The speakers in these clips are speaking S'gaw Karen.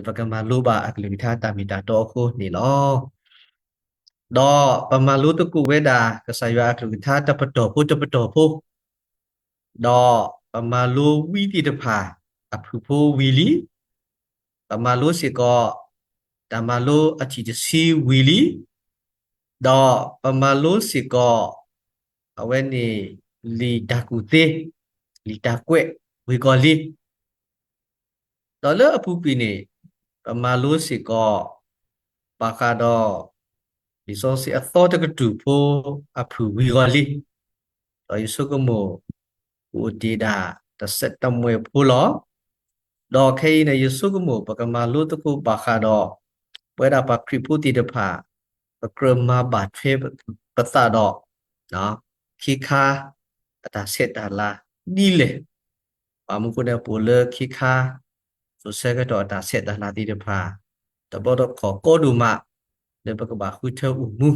ပကမၤလိဘၣ်အကလုၢ်ကထါတၢ်မ့ၢ်တၢ်တီအဃိန့ၣ်လီၤ. ဒီးပမၤလိသကိးဝဲဒၣ် ကစၢ်ယွၤအကလုၢ်ကထါတပတီၢ်ဖိတပတီၢ်ဖိ, ဒီးပမၤလိဝံသ့ၣ်တဖၣ်အဖုၣ်ဖိဝံၤလံ, ပမၤလိစ့ၢ်ကီး တၢ်မၤလိအထံၣ်တဆံဝံၤလံ, ဒီးပမၤလိစ့ၢ်ကီး အဝဲန့ၣ် လံာ်တၢ်ကူၣ်သ့, လံာ်တၢ်ကွဲးဝံၤကီၢ်လံ. ဒီးလၢအပူၤကွံာ်န့ၣ် ပမၤလိစ့ၢ်ကီး ဘၣ်ဃးဒီး လံာ်စီဆှံအသီတကတြူၢ်ဖိအဖုၣ်ဝံၤကီၢ်လံ. ဒီးယဆိကမိၣ် ကအိၣ်တ့ၢ်ဒၣ်တစဲးတမှဲၤဖိလီၤ. ဒီးခဲအံၤန့ၣ် ယဆိကမိၣ် ပကမၤလိသကိးဘၣ်ဃးဒီး ပဝဲဒၣ်ပှၤခရံာ်ဖိသ့ၣ်တဖၣ် ပကြၢးမၤဘၣ်ထွဲပသးဒီး ခ့ခါအတၢ်ဆဲးတၢ်လၤဒ်လဲၣ်. ဘၣ်မနုၤအဃိန့ၣ် ပအိၣ်လၢခ့ခါ စိၤဆၢကတီၢ်အတၢ်ဆဲးတၢ်လၤသ့ၣ်တဖၣ် တဘျီတခီၣ်ကီဒိၣ်မး လၢပကဘၣ်ဃုထၢအိၣ်မူ,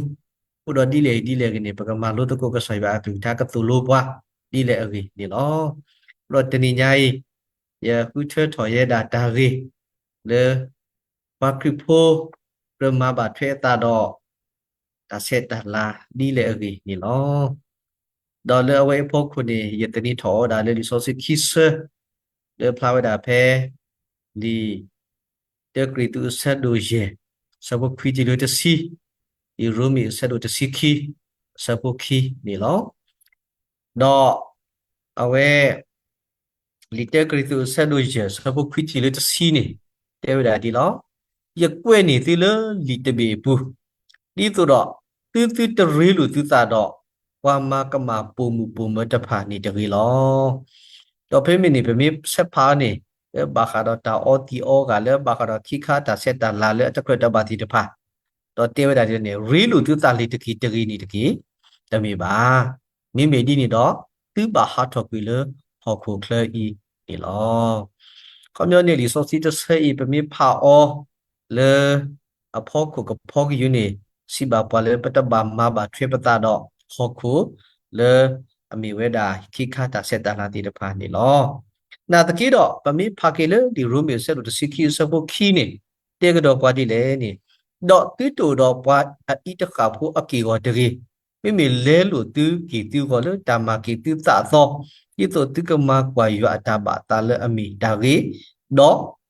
အဃိဒီးဒ်လဲၣ်ဒ်လဲၣ်ဂ့ၤန့ၣ် ပကမၤလိသကိးကစၢ်ယွၤအကလုၢ်ကထါကသိၣ်လိပှၤ ဒ်လဲၣ်အဂ့ၢ်န့ၣ်လီၤ. အဃိဒီးတနံၤညါအံၤ ယဃုထၢထီၣ်ယဲဒၣ်တၢ်ဂ့ၢ် လၢ ပှၤခရံာ်ဖိ ကြၢးမၤဘၣ်ထွဲအသးဒီး တၢ်ဆဲးတၢ်လၤဒ်လဲၣ်အဂ့ၢ်န့ၣ်လီၤ. ဒီးလၢအဝဲအဖီခိၣ်န့ၣ် ယသန့ၤထီၣ်ဝဲဒၣ်လၢလံာ်စီဆှံခံဆၢ လၢဖျါဝဲဒၣ်ဖဲ လံာ် တၢကရံၣ်သူးအဆၢဒိၣ်ယဲၢ် အဆၢဖိခွံတုၤလၢတဆံ, လံာ်ရိမ့ၤအဆၢဒိၣ်တဆံခံ အဆၢဖိခံန့ၣ်လီၤ. ဒီး အဝဲ လံာ်တၢကရံၣ်သူးအဆၢဒိၣ်ယဲၢ် အဆၢဖိခွံတုၤလၢတဆံန့ၣ် တဲဝဲဒၣ်ဒ်လီၤ. ယကွဲးန့ၢ်သုလၢလံာ်တဘ့ၣ်အပူၤ, ဒ်သိးဒီး သုသုတရ့လိာ်သုသးဒီး ပှၤမၤကမၣ်ပိာ်မုၣ်ပိာ်မၢၤတဖၣ်န့ၣ်တဂ့ၤလီၤ. ဒီးဖဲမ့ၢ်န့ၣ် ပမ့ၢ်ဆဲးဖးအီၤန့ၣ် လၢဘၣ်ဃးဒီးတၢ်အီသံးအီဂာ် လၢဘၣ်ဃးဒီးခ့ခါတၢ်ဆဲးတၢ်လၤလၢအတကြၢးတၢ်ဘၣ်သ့ၣ်တဖၣ်, ဒီးတဲဝဲဒၣ်ဒ်န့ၣ် ရ့လိာ်သုသးလံတက့ၢ်တဂ့ၤန့ၣ်တက့ၢ်. တမ့ၢ်ဘၣ်. မ့မ့ၢ်ဒ်န့ၣ်ဒီး သုဘၣ်ဟးထီၣ်ကွံာ်လၢဟီၣ်ခိၣ်ချၢအံၤန့ၣ်လီၤ. ခီပညီန့ၣ် လံာ်စီဆှံတဆၢအံၤ ပမ့ၢ်ဖးအီၤလၢ အဖီခိၣ်ကဖီကယုၢ်န့ၣ် စံးဘၣ်ပှၤလၢပတဘၣ်မၤဘၣ်ထွဲပသးဒီးဟီၣ်ခိၣ် လၢအမ့ၢ်ဝဲဒၣ်ခ့ခါတၢ်ဆဲးတၢ်လၤသ့ၣ်တဖၣ်န့ၣ်လီၤ. နာ်သက့ဒီး ပမ့ၢ်ဖးက့ၤလၢလံာ်ရိမ့ၤအဆၢဒိၣ်တဆံခံအဆၢဖိခံန့ၣ် တဲကဒီးပှၤဒ်လဲၣ်န့ၣ်, ဒီးသုတအိၣ်ဒီးပှၤအအံၤတဃၣ်ဖိအက့ၢ်အဂီၤတဂ့ၤ. မ့မ့ၢ်လဲလိာ်သုက့ၢ်သုဂီၤလၢတၢ်မၤက့ၤသုသးအသီ, ဒ်သိးသုကမၤကွၢ်ယွၤအတၢ်ဘၣ်အသးလၢအမ့ၢ်တၢ်ဂ့ၤ, ဒီး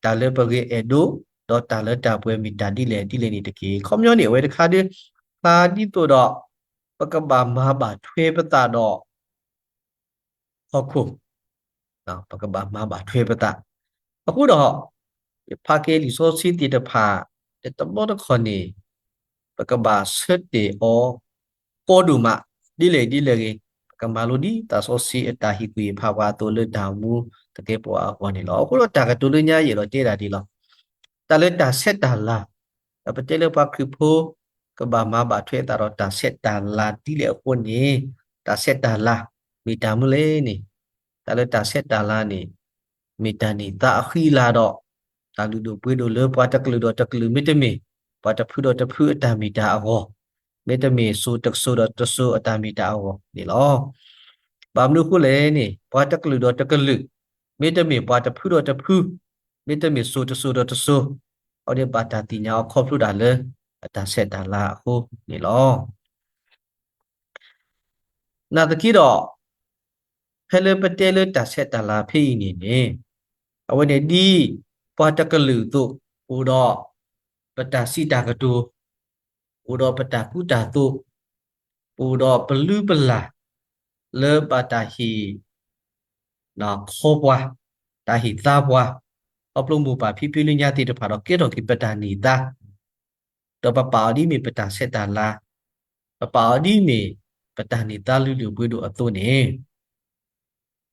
တၢ်လၢပဂ့ၤအဲၣ်ဒိး, ဒီးတၢ်လၢတၢ်ပှဲၤမ့ၢ်တၢ်ဒ်လဲၣ်ဒ်လဲၣ်န့ၣ်တက့ၢ်. ခီပညီန့ၣ် အဝဲတခါဒ် ဖးဒ်သိးဒီး ပကဘၣ်မၤဘၣ်ထွဲပသးဒီး ဟီၣ်ခိၣ်, ပကဘၣ်မၤဘၣ်ထွဲပသး. အဃိဒီး ယဖးက့ၤလံာ်စီဆှံသ့ၣ်တဖၣ် တဘျီတခီၣ်န့ၣ် ပကဘၣ်ဆၢတဲာ်အီၤ ကီဒိၣ်မး ဒ်လဲၣ်ဒ်လဲၣ်ဂ့ၤ, ပကမၤလိဒ်သးစီဆှံအတၢ်ဟ့ၣ်ကူၣ်ဟ့ၣ်ဖးပှၤအသိးလၢတၢ်အိၣ်မူသကဲးပဝးအဂီၢ်န့ၣ်လီၤ. အဃိဒီးတၢ်ကတိၤလၢညါယအဲၣ်ဒိးတဲဒၣ်ဒ်လီၤ. တၢ်လၢတၢ်ဆဲးတၢ်လၤ, ဒီးပတဲလၢပှၤခရံာ်ဖိ ကဘၣ်မၤဘၣ်ထွဲအသးဒီးတၢ်ဆဲးတၢ်လၤဒ်လဲၣ်အဃိန့ၣ်, တၢ်ဆဲးတၢ်လၤ မ့ၢ်တၢ်မနုၤလဲၣ်န့ၣ်, တၢ်လၢတၢ်ဆဲးတၢ်လၤန့ၣ် မ့ၢ်တၢ်န့ၢ်သါအဃံအလၤဒီး တၢ်လုၢ်ဒိၣ်ပှ့ၤဒိၣ်လၢပှၤတကလုာ်ဒီးတကလုာ် မ့တမ့ၢ် ပှၤတဖုဒီးတဖုအတၢ်မ့ၢ်တၢ်အဂီၢ်, မ့တမ့ၢ်စိၤတစိၤဒီးတစိၤအတၢ်မ့ၢ်တၢ်အဂီၢ်န့ၣ်လီၤ. ဘၣ်မနုၤအဃိလဲၣ်န့ၣ် ပှၤတကလုာ်ဒီးတကလုာ်, မ့တမ့ၢ်ပှၤတဖုဒီးတဖု, မ့တမ့ၢ်စိၤတစိၤဒီးတစိၤ, အဝဲန့ၣ်ဘၣ်တၢ်သ့ၣ်ညါအီၤခီဖျိဒၣ်လၢ အတၢ်ဆဲးတၢ်လၤအဃိန့ၣ်လီၤ. နာ်သက့ဒီး ဖဲလၢပတဲလၢတၢ်ဆဲးတၢ်လၤဖဲအံၤန့ၣ်န့ၣ်, အဝဲန့ၣ်ဒ် ပှၤတကလုာ်အသိး အိၣ်ဒီး ပတၢ်စံးတၢ်ကတိၤ, အိၣ်ဒီးပတၢ်ကူတၢ်သိး, အိၣ်ဒီးပလုၢ်ပလၢ် လၢဘၣ်တၢ်ဟ့ၣ် ခီပှၤ, တၢ်ဟ့ၣ်သါပှၤ, ခီဖျိမိၢ်ပၢ်ဖံဖုလၢညါသ့ၣ်တဖၣ်ဒီးကဲထီၣ်က့ၤပတၢ်န့ၢ်သါ ဒီးပပာ်အီၤဒ်မ့ၢ်ပတၢ်ဆဲးတၢ်လၤ, ပပာ်အီၤဒ်မ့ၢ်ပတၢ်န့ၢ်သါလုၢ်ဒိၣ်ပှ့ၤဒိၣ်အသိးန့ၣ်,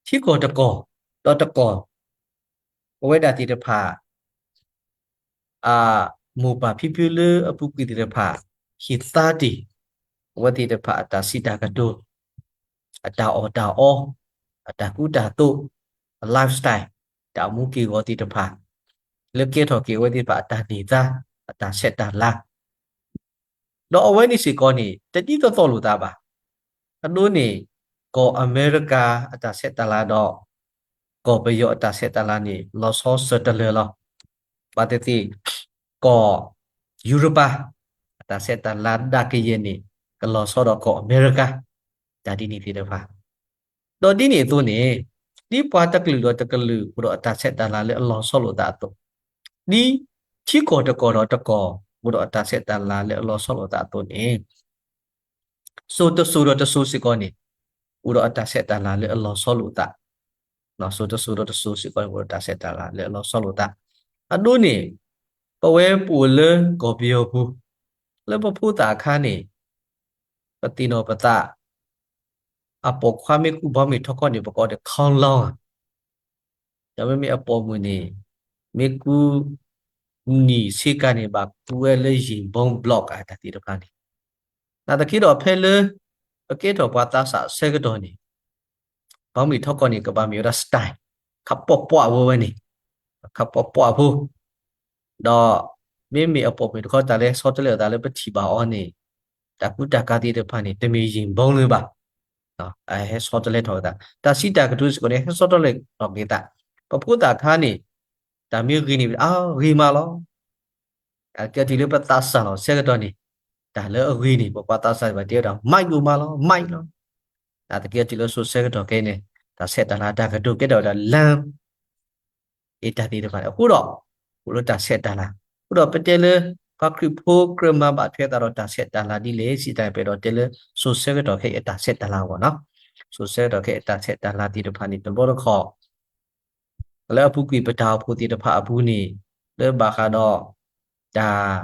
ထံကီၢ်တကီၢ် ဒီးတကီၢ် ပဝဲဒၣ်သ့ၣ်တဖၣ် အမိၢ်ပၢ်ဖံဖုလၢအပူၤကွံာ်သ့ၣ်တဖၣ် ဟ့ၣ်သါတ့ၢ် အဝဲသ့ၣ်တဖၣ်အတၢ်စံးတၢ်ကတိၤ, အတၢ်အီၣ်တၢ်အီ, အတၢ်ကူတၢ်သိး, အ lifestyle, တၢ်အိၣ်မူက့ၢ်ဂီၤသ့ၣ်တဖၣ် လၢကဲထီၣ်က့ၤအဝဲသ့ၣ်တဖၣ်အတၢ်န့ၢ်သါ, အတၢ်ဆဲးတၢ်လၤ ဒီးအဝဲန့ၣ်စ့ၢ်ကီးန့ၣ် တဒ်သိးသိးလိာ်သးဘၣ်. အဒိန့ၣ် ကီၢ်အမဲရကၤအတၢ်ဆဲးတၢ်လၤဒီး ကီၢ်ပယီၤအတၢ်ဆဲးတၢ်လၤန့ၣ် လီၤဆီစၢၤတလၢာ်လီၤ. ဘၣ်သ့ၣ်သ့ၣ် ကီၢ်ယူရပၤ အတၢ်ဆဲးတၢ်လၤဒၣ်ကယဲၢ်န့ၣ် ကလီၤဆီဒီးကီၢ်အမဲရကၤ တၢ်ဒ်န့ၣ်သ့ၣ်တဖၣ် ဒီးဒ်န့ၣ်အသိးန့ၣ် ဒ်ပှၤတကလုာ်ဒီးတကလုာ်အိၣ်ဒီးအတၢ်ဆဲးတၢ်လၤလၢအလီၤဆီလိာ်သးအသိး, ဒ်ထံကီၢ်တကီၢ်ဒီးတကီၢ် အိၣ်ဒီးအတၢ်ဆဲးတၢ်လၤလၢအလီၤဆီလိာ်သးအသိးန့ၣ် စိၤတစိၤဒီးတစိၤစ့ၢ်ကီးန့ၣ် အိၣ်ဒီးအတၢ်ဆဲးတၢ်လၤလၢအလီၤဆီလိာ်သး, စိၤတစိၤဒီးတစိၤစ့ၢ်ကီးန့ၣ် အိၣ်ဒီးတၢ်ဆဲးတၢ်လၤလၢအလီၤဆီလိာ်သး, အဒိန့ၣ် ပဝဲပအိၣ်လၢကီၢ်ပယီၤပူၤ လၢပဖိသၣ်အခါန့ၣ် ပသ့ၣ်နီၣ်ပသး အပိာ်ခွါမ့ၢ်ကူဘီမုၢ်ထီၣ်ခီၣ်န့ၣ် ပကိးဒီး ခီလီၤဧါ, ဒီးမ့မ့ၢ်အပိာ်မုၣ်န့ၣ် မ့ၢ်ကူနံၣ်ဆ့ကၤန့ၣ် ဘၣ်ကူဝဲလၢယံာ်ဘီဘျီၣ်ကးတၢ်သ့ၣ်တဖၣ်န့ၣ်, နာ်သက့ဒီးဖဲလၢ ပကဲထီၣ်ပှၤသးစၢ်အဆၢကတီၢ်န့ၣ် ဘီမုၢ်ထီၣ်ခီၣ်န့ၣ် ကဘၣ်မ့ၢ်ဝဲဒၣ် style ခပ်ပှၢ်ပှၢ်ဖိဝဲန့ၣ်, ခပ်ပှၢ်ပှၢ်ဖိ ဒီးမ့မ့ၢ်အပိာ်မုၣ်တခီတၢ်လၢဟဲဆီတလဲအသးလၢပထံၣ်ဘၣ်အီၤန့ၣ် တၢ်ကူတၢ်ကၤသ့ၣ်တဖၣ်န့ၣ် တမ့ၢ်ယံာ်ဘီလၢၤဘၣ်, ဟဲဆီတလဲထီၣ်အသး တၢ်စံးတၢ်ကတိၤစ့ၢ်ကီးန့ၣ် ဟဲဆီတလဲထီၣ်က့ၤသး, ပဖိသၣ်ခါန့ၣ် တၢ်မ့ၢ်ဂ့ၤန့ၣ် အဂ့ၤမးလီၤ. အကဲတုၤလၢပသးစၢ်လီၤဆၢကတီၢ်န့ၣ် တၢ်လၢအဂ့ၤန့ၣ် ပပှၤသးစၢ်တဖၣ်တဲဝဲဒၣ် မိုက်လို့မးလီၤ, မိုက်လီၤ. နာ်သက့တုၤလၢစိၤဆၢကတီၢ်ခဲအံၤန့ၣ် တၢ်ဆဲးတၢ်လၤတၢ်ကတိၤကဲထီၣ်ဝဲဒၣ် လမ်း အတၢ်သ့ၣ်တဖၣ်န့ၣ် အဃိဒီး အိၣ်လၢတၢ်ဆဲးတၢ်လၤ, အဃိဒီးပတဲလၢ ပှၤခရံာ်ဖိကြၢးမၤဘၣ်ထွဲသးဒီးတၢ်ဆဲးတၢ်လၤဒ်လဲၣ် စံးတၢ်ပှဲၤဒီးတဲလၢ စိၤဆၢကတီၢ်ခဲအံၤအတၢ်ဆဲးတၢ်လၤအဂီၢ်နီၤ, စိၤဆၢကတီၢ်ခဲအံၤအတၢ်ဆဲးတၢ်လၤသ့ၣ်တဖၣ်န့ၣ် တဘျီတခီၣ် လၢအပူၤကွံာ်ပတၢ်အိၣ်ဖှိၣ်သ့ၣ်တဖၣ်အပူၤန့ၣ် လၢဘၣ်ဃးဒီး တၢ်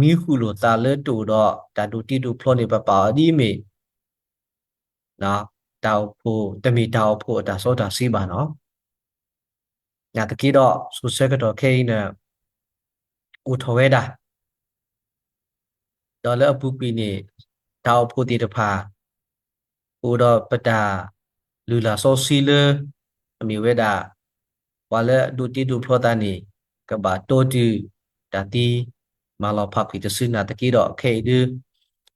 မံဃုာ်လိာ်သးလၢတအိၣ်ဒီး တၢ်ဒိးတံၢ်ဒိးဖျီန့ၣ် ပပာ်အီၤဒ်အမ့ၢ် တၢ်အိၣ်ဖှိၣ် တမ့ၢ်တၢ်အိၣ်ဖှိၣ်အတၢ်စီတၢ်ဆှံဘၣ်နီၤ. နာ်သက့ဒီး စိၤဆၢကတီၢ်ခဲအံၤန့ၣ် အိၣ်ထီၣ်ဝဲဒၣ် ဒီးလၢအပူၤကွံာ်န့ၣ် တၢ်အိၣ်ဖှိၣ်သ့ၣ်တဖၣ် အိၣ်ဒီးပတၢ်လုၢ်လၢ်စီဆှံလၢ အမ့ၢ်ဝဲဒၣ် ပှၤလၢအဒိးတံၢ်ဒိးဖျီသးန့ၣ် ကဘၣ်တိတုၤ တၢ်သံ မၤလီၤဖးကွံာ်တစုနာ်သက့ဒီး ခဲအံၤဒု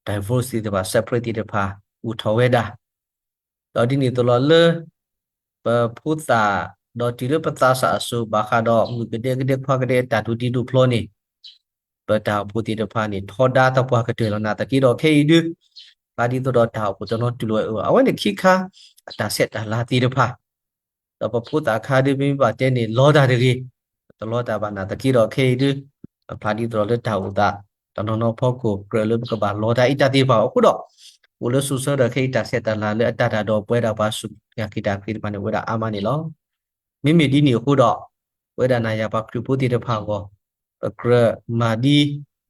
divorce သ့ၣ်တဖၣ် separate သ့ၣ်တဖၣ် အိၣ်ထီၣ်ဝဲဒၣ် ဒီးဒ်န့ၣ်အသိးလီၤလၢ ပဖိသၣ် ဒီးတုၤလၢပသးစၢ်အစိၤ ဘၣ်ဃးဒီးမုၣ်ကဒဲကဒဲခွါကဒဲအတၢ်ဒိးတံၢ်ဒိးဖျီန့ၣ် ပတၢ်အိၣ်ဖှိၣ်သ့ၣ်တဖၣ်န့ၣ် ထီဒါသပှၢ်ကတၢၢ်လီၤ. နာ်သက့ဒီးခဲအံၤဒု ဖျါဒ်သိးဒီးတၢ်အိၣ်ဖှိၣ်တနီၤတူၢ်လိာ်ဝဲအဂီၢ် အဝဲန့ၣ်ခံခါ အတၢ်ဆဲးတၢ်လၤသ့ၣ်တဖၣ် ဒီးပဖိသၣ်ခါဒု မ့မ့ၢ်ဘၣ်တဲန့ၣ် လီတၢ်တဂ့ၤ, တလီတၢ်ဘၣ်နာ်သက့ဒီးခဲအံၤဒု ဖျါဒ်သိးဒီးလၢတၢ်အိၣ်သး တနီၤနီၤဖီခိၣ် ကြၢးလၢပကဘၣ်လီတၢ်အံၤတၢ်သ့ၣ်တဖၣ်အဃိဒီး အိၣ်လၢစိၤဆၢကတီၢ်ခဲအံၤတၢ်ဆဲးတၢ်လၤလၢအတၢ်တၢ်ဒီးပဝဲဒၣ်ပှၤစူၢ်က့ၤနာ်က့ၤတၢ်သ့ၣ်တဖၣ်န့ၣ် အိၣ်ဝဲဒၣ်အါမးန့ၣ်လီၤ. မ့မ့ၢ်ဒ်န့ၣ်အဃိဒီး ပဝဲဒၣ်နၤယၤပှၤခရံာ်ဖိသ့ၣ်တဖၣ်အဂီၢ် ပကြၢးမၤဒ်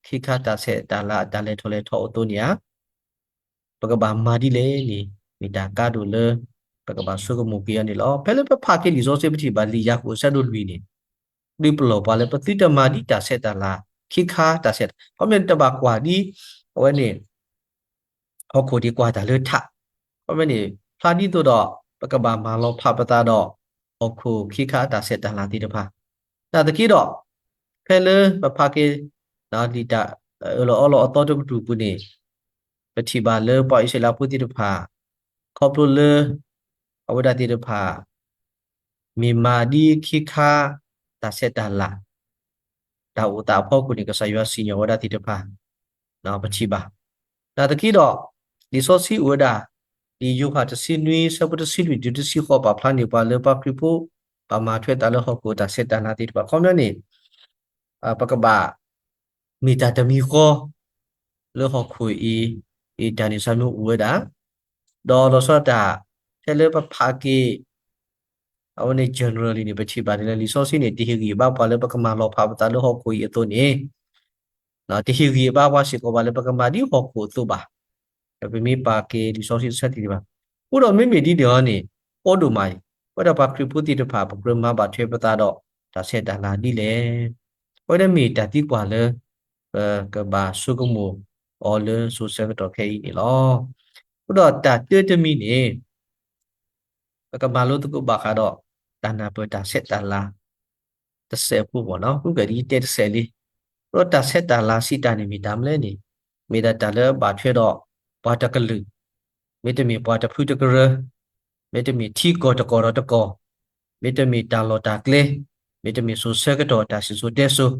ခံခါတၢ်ဆဲးတၢ်လၤအတၢ်လဲၤထီၣ်လဲၤထီအိၣ်အသိးန့ၣ်ဧါ ပကဘၣ်မၤဒ်လဲၣ်န့ၣ် မ့ၢ်တၢ်ကါဒိၣ်လၢ ပကဘၣ်ဆိကမိၣ်က့ၤအီၤန့ၣ်လီၤ. ဖဲလၢပဖးက့ၤလံာ်စီဆှံပထံၣ်ဘၣ်လံာ်ယၤကိာ်အဆၢဒိၣ်လွံၢ်န့ၣ် ဒုးပလီၢ်ပှၤလၢပသုတမၤဒ်တၢ်ဆဲးတၢ်လၤ ခံခါတၢ်ဆဲး ခီမ့ၢ်န့ၣ်တဘၣ်ကွၢ်ဒ် အဝဲန့ၣ် ဟီၣ်ခိၣ်ဒ်ကွၢ်တၢ်လၢထး ခီမ့ၢ်န့ၣ် ဖျါဒ်သိးဒီး ပကဘၣ်မၤလီၤဖးပသးဒီး ဟီၣ်ခိၣ်ခံခါအတၢ်ဆဲးတၢ်လၤသ့ၣ်တဖၣ် နာ်သက့ဒီး ဖဲလၢပဖးက့ၤ လံာ်တၢ်အၢၣ်လီၤအီလီၤအသီတကတြူၢ်ပူၤန့ၣ် ပထံၣ်ဘၣ်လၢပှၤအံၣ်စရ့လးဖိသ့ၣ်တဖၣ် ခီဖျိလၢ အဝဲဒၣ်သ့ၣ်တဖၣ် မ့ၢ်မၤဒ်ခံခါ တၢ်ဆဲးတၢ်လၤ တၢ်အိၣ်သးအဖီခိၣ်န့ၣ် ကစၢ်ယွၤစံၣ်ညီၣ်ဝဲဒၣ်သ့ၣ်တဖၣ် ပထံၣ်ဘၣ်. နာ်သက့ဒီး လံာ်စီဆှံအိၣ်ဝဲဒၣ် လံာ်ယိၤဟၣ်တဆံနွံ ဆၢဖိတဆံလွံၢ်တုၤတဆံဃိး ပာ်ဖျါန့ၢ်ပှၤလၢပှၤခရံာ်ဖိ ဘၣ်မၤထွဲသးလၢဟီၣ်ခိၣ်တၢ်ဆဲးတၢ်လၤသ့ၣ်တဖၣ် ခီပညီန့ၣ် ပကဘၣ် မ့ၢ်တၢ်တမံၤဃီ လၢဟီၣ်ခိၣ်အံၤ အတၢ်န့ၣ်ဆၢမုၢ်အိၣ်ဝဲဒၣ် ဒီးလီၤဆီဒၣ်တၢ် ဖဲလၢပဖးက့ၤ အဝဲန့ၣ် generally န့ၣ် ပထံၣ်ဘၣ်န့ၣ်လၢလံာ်စီဆှံန့ၣ် တဟ့ၣ်ဂံၢ်ဘါပှၤလၢပကမၤလီၤဖးပသးလၢဟီၣ်ခိၣ်အံၤအသိးန့ၣ် တဟ့ၣ်ဂံၢ်ဘါပှၤစ့ၢ်ကီးဘၣ်လၢပကမၤဒ်ဟီၣ်ခိၣ်အသိးဘၣ်. ပမ့ၢ်ပာ်က့ၤလံာ်စီဆှံတဆၢတထံၣ်ဘၣ်. အဃိဒီးမ့မ့ၢ်ဒ်န့ၣ်အီၤန့ၣ် အီဒိၣ်မးအံၤ ပဝဲဒၣ်ပှၤခရံာ်ဖိသ့ၣ်တဖၣ် ပကြၢးမၤဘၣ်ထွဲပသးဒီး တၢ်ဆဲးတၢ်လၤဒ်လဲၣ်. အဝဲဒၣ်မ့ၢ်တၢ်သံကွၢ်လၢ ပကဘၣ်ဆိကမိၣ်အီၤလၢစိၤဆၢကတီၢ်ခဲအံၤန့ၣ်လီၤ. အဃိဒီးတၢ်တၢတမံၤန့ၣ် ပကမၤလိသကိးဘၣ်ဃးဒီး တၢ်နၢ်ပၢၢ်တၢ်ဆဲးတၢ်လၤ တစဲးဖိဘၣ်နီၤ, ဃုကဲဒ်ယတဲတစဲးလံ. ဒီးတၢ်ဆဲးတၢ်လၤစံးတၢ်န့ၣ်မ့ၢ်တၢ်မနုၤလဲၣ်န့ၣ်, မ့ၢ်ဒၣ်တၢ်လၢအဘၣ်ထွဲဒီး ပှၤတကလုာ်, မ့တမ့ၢ်ပှၤတဖုတကရၢ, မ့တမ့ၢ်ထံကီၢ်တကီၢ်ဒီးတကီၢ်, မ့တမ့ၢ်တၢ်လီၢ်တၢ်ကျဲ, မ့တမ့ၢ်စိၤဆၢကတီၢ်တၢ်စံၣ်စိၤတဲစိၤ,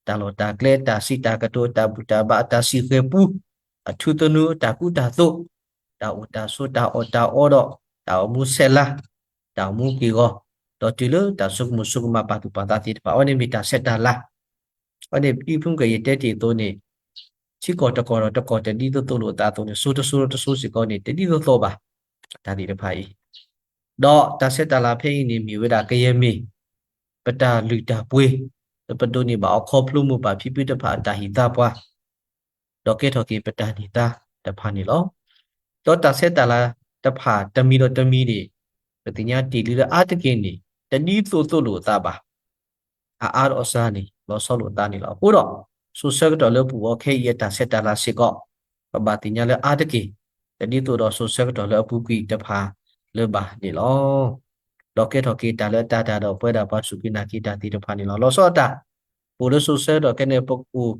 တၢ်လီၢ်တၢ်ကျဲ, တၢ်စံးတၢ်ကတိၤ, တၢ်ဘူၣ်တၢ်ဘါ, အတၢ်စံၣ်ဃဲၤပူ, အထူသနူ, အတၢ်ကူတၢ်သိး, တၢ်အိၣ်တၢ်ဆိး, တၢ်အီၣ်တၢ်အီဒီး, တၢ်အိၣ်မူဆဲးလါ, တၢ်အိၣ်မူက့ၢ်ဂီၤ, ဒီးတုၤလၢတၢ်ဆိကမိၣ်ဆိကမးပာ်သူၣ်ပာ်သးသ့ၣ်တဖၣ်, အဝဲန့ၣ်မ့ၢ်တၢ်ဆဲးတၢ်လၤ. အဝဲန့ၣ်ဒ်ဖုမုၢ်ကယဲၢ်တဲတ့ၢ်အသိးန့ၣ်, ထံကီၢ်တကီၢ်ဒီးတကီၢ်တဒ်သိးသိးလိာ်အသးအသိးန့ၣ်, စိၤတစိၤဒီးတစိၤစ့ၢ်ကီးန့ၣ် တဒ်သိးသိးဘၣ်, တၢ်သ့ၣ်တဖၣ်အံၤ. ဒီးတၢ်ဆဲးတၢ်လၤဖဲအံၤန့ၣ် မ့ၢ်ဝဲဒၣ်ကယဲၢ်မ့ၢ် ပတၢ်လုၢ်တၢ်ပှ့ၤ, လၢပဒိးန့ၢ်ဘၣ်အခီဖျိမိၢ်ပၢ်ဖံဖုတဖၣ်အတၢ်ဟံၣ်သါပှၤ, ဒီးကဲထီၣ်က့ၤပတၢ်န့ၢ်သါတဖၣ်န့ၣ်လီၤ. ဒီးတၢ်ဆဲးတၢ်လၤတဖၣ်တမံၤဒီးတမံၤန့ၣ်, ပသ့ၣ်ညါတ့ၢ်လံလၢအါတက့ၢ်န့ၣ် တဒ်သိးသိးလိာ်အသးဘၣ်. အအါဒီးအစှၤန့ၣ် လီၤဆီလိာ်အသးန့ၣ်လီၤ. အဃိဒီး စိၤဆၢကတီၢ်လၢပအိၣ်အီၤခဲအံၤအတၢ်ဆဲးတၢ်လၤစ့ၢ်ကီး, ပဘၣ်သ့ၣ်ညါလၢအါတက့ၢ်, တဒ်သိးဒီးစိၤဆၢကတီၢ်လၢအပူၤကွံာ်တဖၣ်လၢၤဘၣ်န့ၣ်လီၤ. ဒီးကဲထီၣ်က့ၤတၢ်လၢအတၤတၢ်ဒီးပဝဲဒၣ်ပှၤစူၢ်က့ၤနာ်က့ၤတၢ်သ့ၣ်တဖၣ်န့ၣ်လီၤ. လီၤဆီအတၢ်, ပအိၣ်လၢစိၤဆၢကတီၢ်ခဲအံၤန့ၣ် ပအိၣ်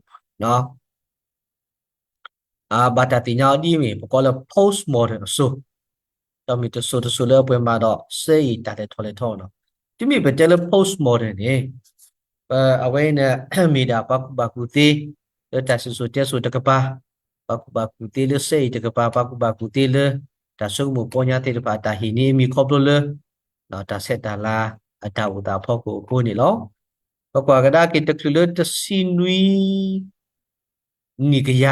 ဘၣ်တၢ်သ့ၣ်ညါအီၤဒ်အမ့ၢ် ပကိးလၢ postmodern အစိၤ, ဒီးမ့ၢ်တစိၤတစိၤလၢအပှဲၤမးဒီး စဲအံၤတၢ်လဲၤထီၣ်လဲၤထီနီၤ. တုၤမ့ၢ်ပတဲလၢ postmodern န့ၣ်, အဝဲအံၤန့ၣ် မ့ၢ်ဒၣ်ပှၤကူၣ်ဘၣ်ကူၣ်သ့ လၢတၢ်စံၣ်စိၤတဲစိၤတကပၤ, ပှၤကူၣ်ဘၣ်ကူၣ်သ့လၢစဲအံၤတကပၤ, ပှၤကူၣ်ဘၣ်ကူၣ်သ့လၢ တၢ်ဆိကမိၣ်ပီညါသ့ၣ်တဖၣ် တၢ်ဟ့ၣ်န့ၢ်အမံၤခီဖျိလၢ တၢ်ဆဲးတၢ်လၤအတၢ်အိၣ်သးအဖီခိၣ်အဃိန့ၣ်လီၤ. ပကွၢ်ကဒါက့ၤတချုးလၢတဆံနွံ နံၣ်ကယ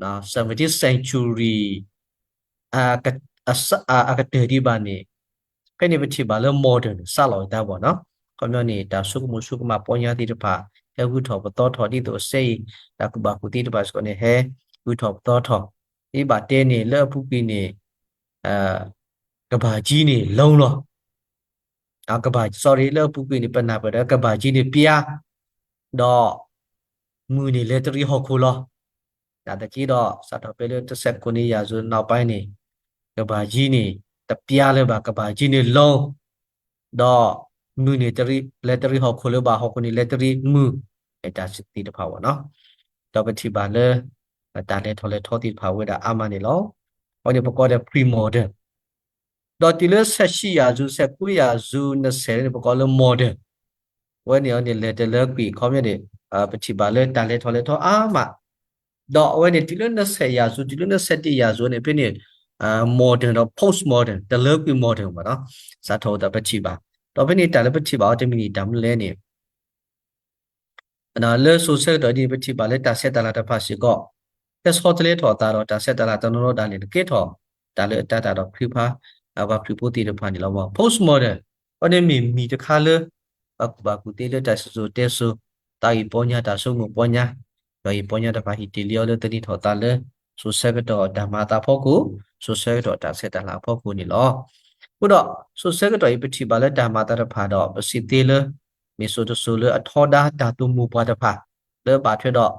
ၤ, seventeenth century အကတၢၢ်ဒံးဘၣ်န့ၣ်, ဖဲန့ၣ်ပထံၣ်ဘၣ်လၢ modern န့ၣ် စးလီၤဝဲတၢ်ဘၣ်နီၤ. ခီပညီန့ၣ် တၢ်ဆိကမိၣ်ဆိကမးပီညါသ့ၣ်တဖၣ် ဟဲဂုၤထီၣ်ပသီထီၣ်ဒ်သိးအစဲအံၤ, တၢ်ကူၣ်ဘၣ်ကူၣ်သ့သ့ၣ်တဖၣ်စ့ၢ်ကီးန့ၣ် ဟဲဂုၤထီၣ်ပသီထီၣ်, ဒ်ဘၣ်တဲန့ၣ် လၢအပူၤကွံာ်န့ၣ် ကဘၣ်ကၠံန့ၣ် လုံးလီၤ. ကဘၣ်, sorry, လၢအပူၤကွံာ်န့ၣ် ပနၢ်ပၢၢ်ဒီးကဘၣ်ကၠံန့ၣ်ပျါ, ဒီးမုၢ်န့ၣ်လဲၤတရံးဟီၣ်ခိၣ်လီၤ. နာ်သက့ဒီး စးထီၣ်ဖဲလၢတဆဲးကိးနံၣ်ယၤစွၤနီၢ်ပၢၢ်န့ၣ်, ကဘၣ်ကၠံန့ၣ် တပျါလၢၤဘၣ်, ကဘၣ်ကၠံန့ၣ် လုံး, ဒီးမုၢ်န့ၣ်လဲၤတရံးဟီၣ်ခိၣ်လၢၤဘၣ်, ဟီၣ်ခိၣ်န့ၣ်လဲၤတရံးမုၢ်, တၢ်သ့ၣ်တဖၣ်ဘၣ်နီၤ. ဒီးပထံၣ်ဘၣ်လၢ တၢ်လဲၤထီၣ်လဲၤထီသ့ၣ်တဖၣ်ဝဲဒၣ်အါမးန့ၣ်လီၤ. အဝဲန့ၣ်ပကိးဒီး pre-modern ဒီးတုၤလၢဆယ်ရှစ်ရာစု, ဆယ့်ကိုးရာစုနှစ်ဆယ်န့ၣ် ပကိးလၢ modern, အဝဲန့ၣ်အီၤန့ၣ် လဲၤတလၢကွံာ် ခီပညီန့ၣ် ပထံၣ်ဘၣ်လၢတၢ်လဲၤထီၣ်လဲၤထီအါမး, ဒီးအဝဲန့ၣ် တုၤလၢ နှစ်ဆယ်ရာစု, တုၤလၢ နှစ်ဆယ့်တစ်ရာစုန့ၣ် ဖဲန့ၣ် modern ဒီး postmodern တလၢကွံာ် modern ဘၣ်နီၤ, စးထီၣ်အသးပထံၣ်ဘၣ်. ဒီးဖဲန့ၣ်တၢ်လၢပထံၣ်ဘၣ်အီၤတမံၤန့ၣ် တၢ်မနုၤလဲၣ်န့ၣ် လၢစိၤဆၢကတီၢ်ဒ်န့ၣ် ပထံၣ်ဘၣ်လၢတၢ်ဆဲးတၢ်လၤတဖၣ်စ့ၢ်ကီး ဟဲဆီတလဲထီၣ်အသးဒီး တၢ်ဆဲးတၢ်လၤတနီၤနီၤဒၣ်လဲာ်န့ၣ် ကဲထီၣ်တၢ်လၢအတၤတၢ်ဒီးခရံာ်ဖါ ပှၤခရံာ်ဖိသ့ၣ်တဖၣ်န့ၣ်လီၤ. Postmodern အဝဲန့ၣ်မ့ၢ်မံၤတခါလၢ ပှၤကူၣ်ဘၣ်ကူၣ်သ့လၢတၢ်စံၣ်စိၤတဲစိၤ, တၢ်ဂ့ၢ်ပီညါ, တၢ်ဆိကမိၣ်ပီညါ, ဒီးဂ့ၢ်ပီညါတဖၣ်ဟံးတ့ၢ်လံအီၤလၢသန့ၤထီၣ်သးလၢ စိၤဆၢကတီၢ်အတၢ်မၤအသးအဖီခိၣ်, စိၤဆၢကတီၢ်တၢ်ဆဲးတၢ်လၤအဖီခိၣ်န့ၣ်လီၤ. အဃိဒီး စိၤဆၢကတီၢ်အံၤ ပထံၣ်ဘၣ်လၢတၢ်မၤအသးတဖၣ်ဒီး ပစံးသ့လၢ မ့ၢ်စိၤတစိၤလၢအထီဒါတၢ်သူၣ်မိၢ်ပှၢ်တဖၣ် လၢဘၣ်ထွဲဒီး